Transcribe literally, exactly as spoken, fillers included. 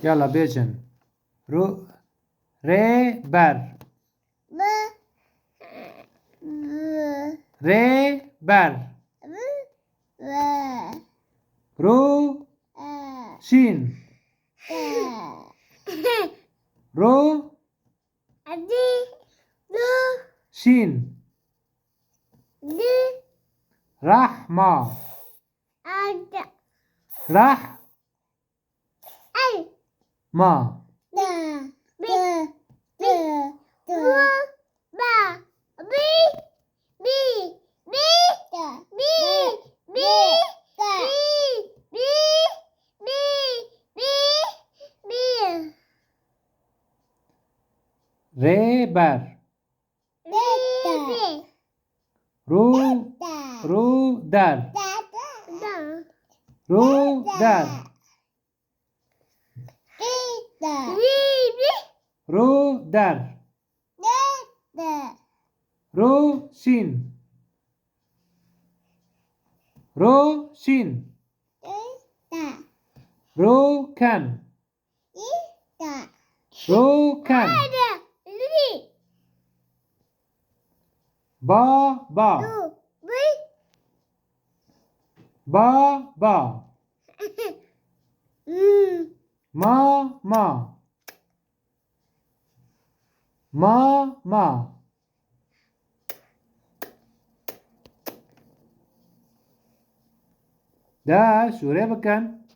Yala bêjin. Ru, rê, ber. Rê, ber. Ru, şîn. Ru, şîn. Rahma. Rah, ma. Rêber. Ru, ru, der. Ru, der. Ru, der. Ru, şîn. Ru, şîn. Ru, ken. Ru, ken. Ba, ba. Ba, ba. Ma, ma. Ma, ma. De şûrê bikin.